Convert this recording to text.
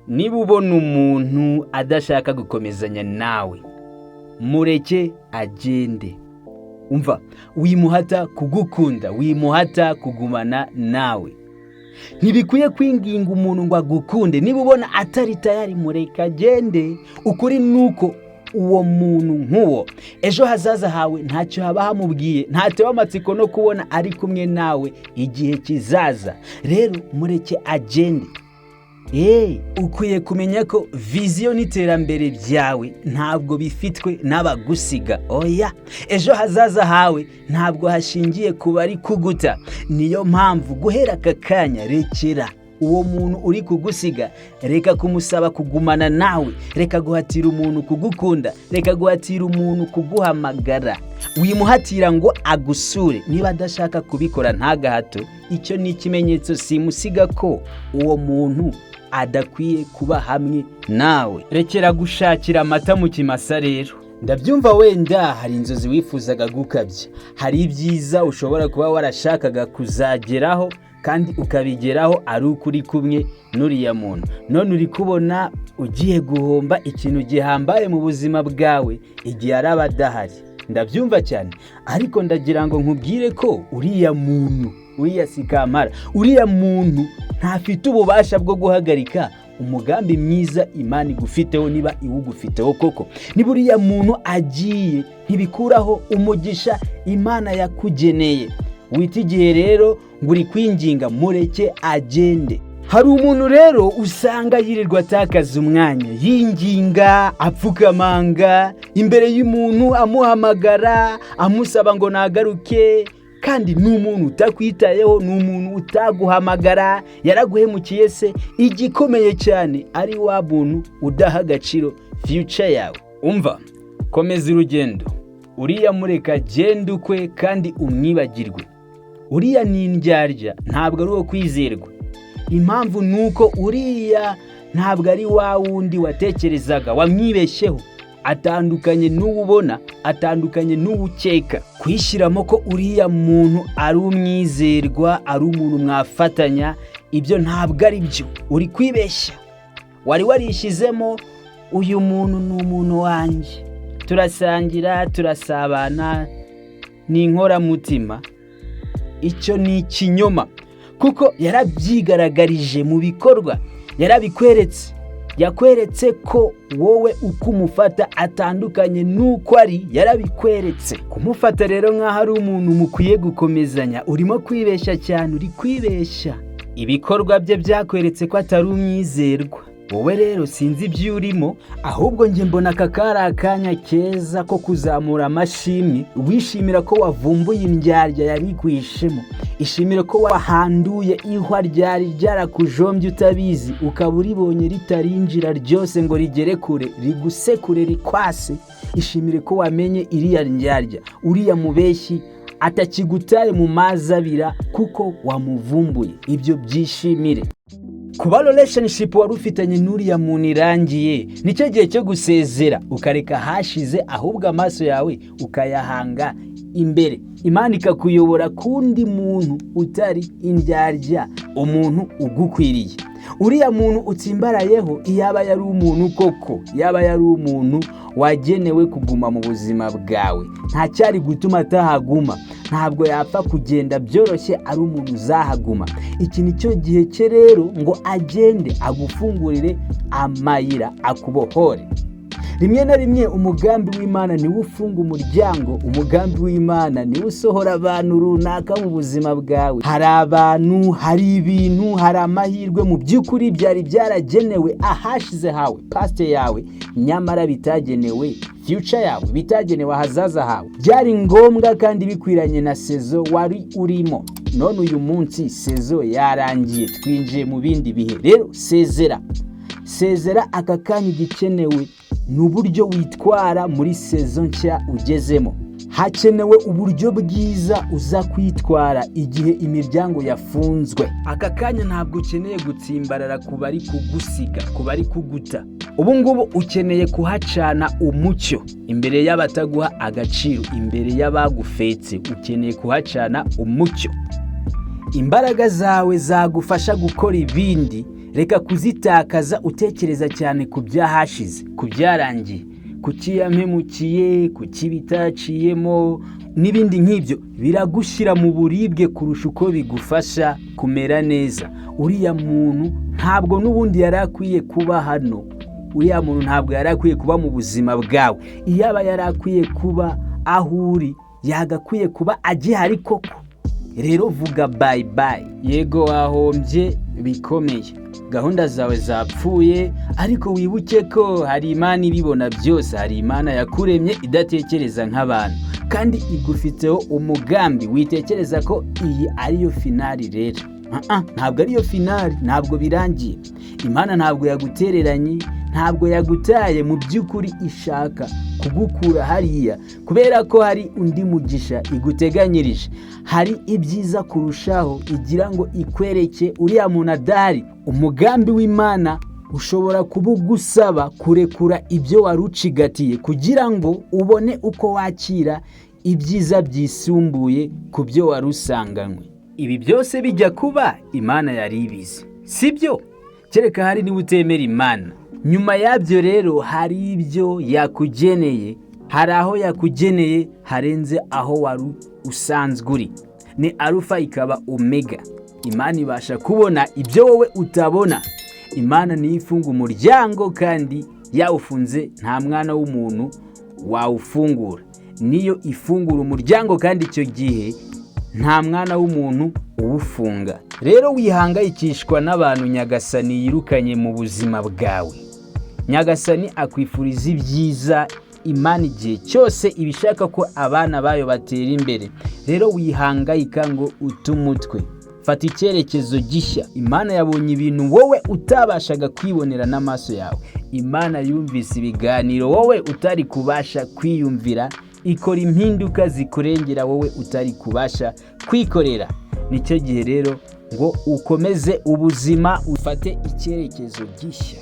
Niba ubona umuntu adashaka gukomezanya nawe, mureke agende. Umva, wimuhata kugukunda, wimuhata kugumana nawe. Ntibikwiye kwinginga umuntu ngo agukunde. Niba ubona atari tayari, mureke agende. Ukuri ni uko uwo muntu nk'uwo ejo hazaza hawe ntacyo haba hamubwiye, ntatewe amatsiko no kubona ari kumwe nawe igihe kizaza. Rero mureke agende. Ukwiye kumenya ko vision n'iterambere byawe ntabwo bifitwe n'abagusiga. Oya, ejo hazaza hawe ntabwo hashingiye ku bari kuguta. Niyo mpamvu guhera aka kanya rekera uwo muntu uri kugusiga, reka kumusaba kugumana nawe, reka guhatira umuntu kugukunda, reka guhatira umuntu kuguhamagara. Wimuhatira ngo agusure. Niba adashaka kubikora, ntagahato. Icyo ni ikimenyetso simusiga ko uwo muntu adakwiye kuba hamwe nawe. Rekera gushakira amata mu kimasa. Rero ndabyumva, wenda hari inzozi wifuzaga gukabya, hari ibyiza ushobora kuba warashakaga kuzageraho kandi ukabigeraho ari uko uri kumwe n'uriya muntu. None uri kubona ugiye guhomba ikintu gihambaye mu buzima bwawe igihe araba adahari. Ndabyumva cyane, ariko ndagira ngo nkubwire ko uriya muntu, uriya sikamara, uriya muntu ntafite ububasha bwo guhagarika umugambi mwiza Imana igufiteho, niba iwugufiteho koko. Niba uriya muntu agiye, ntibikuraho umugisha Imana yakugeneye. Wita igihe rero ngo uri kwinginga, mureke agende. Hari umuntu rero usanga yirirwa atakaza umwanya yinginga, apfukamanga imbere y'umuntu, amuhamagara, amusaba ngo nagaruke, kandi ni umuntu utakwitayeho, ni umuntu utaguhamagara, yaraguhemukiye se. Igikomeye cyane ari wa muntu udaha agaciro future yawe. Umva, komeza urugendo. Uriya mureka genda ukwe kandi umwibagirwe. Uriya ni indyarya, ntabwo ari uwo kwizerwa. Impamvu ni uko uriya ntabwo ari wa wundi watekerezaga, wamwibeshyeho. Atandukanye n'uwo ubona, atandukanye n'uwo ukeka. Kwishyiramo ko uriya muntu ari umwizerwa, ari umuntu mwafatanya, ibyo ntabwo ari byo, uri kwibeshya. Wari warishyizemo: uyu muntu ni umuntu wanjye, turasangira, turasabana, ni inkoramutima. Icyo ni ikinyoma, kuko yarabyigaragarije mu bikorwa, yarabikweretse. Yakweretse ko wowe uko umufata atandukanye n'uko ari, yarabikweretse. Kumufata rero nk'aho ari umuntu mukwiye gukomezanya, urimo kwibeshya cyane, uri kwibeshya. Ibikorwa bye byakweretse ko atari umwizerwa. Wowe rero sinzi ibyo urimo, ahubwo njye mbona aka kari akanya keza ko kuzamura amashimwe, wishimira ko wavumbuye indyarya yari ikwishemo. Ishimire ko wahanduye ihwa ryari ryarakujombye utabizi, ukaba uribonye ritarinjira ryose ngo rigere kure, rigusekure, rikwase. Ishimire ko wamenye iriya ndyarya, uriya mubeshyi atakigutaye mu mazi abira kuko wamuvumbuye. Ibyo byishimire. Kuba relationship wari ufitanye n'uriya muntu irangiye, nicyo gihe cyo gusezera, ukareka hashize, ahubwo amaso yawe ukayahanga imbere, Imana ikakuyobora kundi muntu utari indyarya, umuntu ugukwiriye. Uriya muntu utsimbarayeho, iyaba yari umuntu koko, yaba yari umuntu wagenewe kuguma mu buzima bwawe, nta cyari gutuma atahaguma. Ntabwo yapfa kugenda byoroshye ari umuntu uzahaguma. Iki ni cyo gihe cye rero ngo agende, agufungurire amayira, akubohore. Rimwe na rimwe umugambi w'Imana niwo ufunga umuryango, umugambi w'Imana niwo usohora abantu runaka mu buzima bwawe. Hari abantu, hari ibintu, hari amahirwe mu by'ukuri byari byaragenewe ahashize hawe, past yawe, nyamara bitagenewe future yawe, bitagenewe ahazaza hawe. Byari ngombwa kandi bikwiranye na saison wari urimo. None uyu munsi saison yarangiye, twinjiye mu bindi bihe. Rero sezera, sezera aka kanya. Igikenewe ni uburyo witwara muri saison nshya ugezemo. Hakenewe uburyo bwiza uza kwitwara igihe imiryango yafunzwe. Aka kanya ntabwo ukeneye gutsimbarara ku bari kugusiga, ku bari kuguta. Ubu ngubu ukeneye kuhacana umucyo imbere y'abataguha agaciro, imbere y'abagufetse, ukeneye kuhacana umucyo. Imbaraga zawe zagufasha gukora ibindi. Reka kuzitakaza utekereza cyane ku byahashize, ku byarangiye, kuki yampemukiye, kuki bitaciyemo n'ibindi nk'ibyo. Biragushyira mu buribwe kurusha uko bigufasha kumera neza. Uriya muntu ntabwo n'ubundi yari akwiye kuba hano. Uriya muntu ntabwo yari akwiye kuba mu buzima bwawe. Iyaba yari akwiye kuba aho uri, yagakwiye kuba agihari koko. Rero vuga bye bye. Yego, wahombye bikomeye, gahunda zawe zapfuye, ariko wibuke ko hari Imana ibibona byose. Hari Imana yakuremye idatekereza nk'abantu kandi igufiteho umugambi. Witekereza ko iyi ariyo final rero. Ntabwo ariyo final, ntabwo birangiye. Imana ntabwo yagutereranye, ntabwo yagutaye. Mu by'ukuri ishaka kugukura hariya kubera ko hari undi mugisha iguteganyirije, hari ibyiza kurushaho igira ngo ikwereke uriya muntu adahari. Umugambi w'Imana ushobora kuba ugusaba kurekura ibyo wari ucigatiye kugira ngo ubone uko wakira ibyiza byisumbuye ku byo wari usanganywe. Ibi byose bijya kuba, Imana yari ibizi, si byo? Kereka hari niba utemera Imana. Nyuma yabyo rero hari ibyo yakugeneye, hari aho yakugeneye harenze aho wari usanzwe uri. Ni Arufa ikaba Omega. Imana ibasha kubona ibyo wowe utabona. Imana niyo ifunga umuryango, kandi yawufunze nta mwana w'umuntu wawufungura. Niyo ifungura umuryango, kandi icyo gihe nta mwana w'umuntu uwufunga. Rero wihangayikishwa n'abantu Nyagasani yirukanye mu buzima bwawe. Nyagasani akwifuriza ibyiza. Imana igihe cyose iba ishaka ko abana bayo batera imbere. Rero wihangayika ngo ute umutwe, fata icyerekezo gishya. Imana yabonye ibintu wowe utabashaga kwibonera n'amaso yawe. Imana yumvise ibiganiro wowe utari kubasha kwiyumvira, ikora impinduka zikurengera wowe utari kubasha kwikorera. Nicyo gihe rero ngo ukomeze ubuzima, ufate icyerekezo gishya.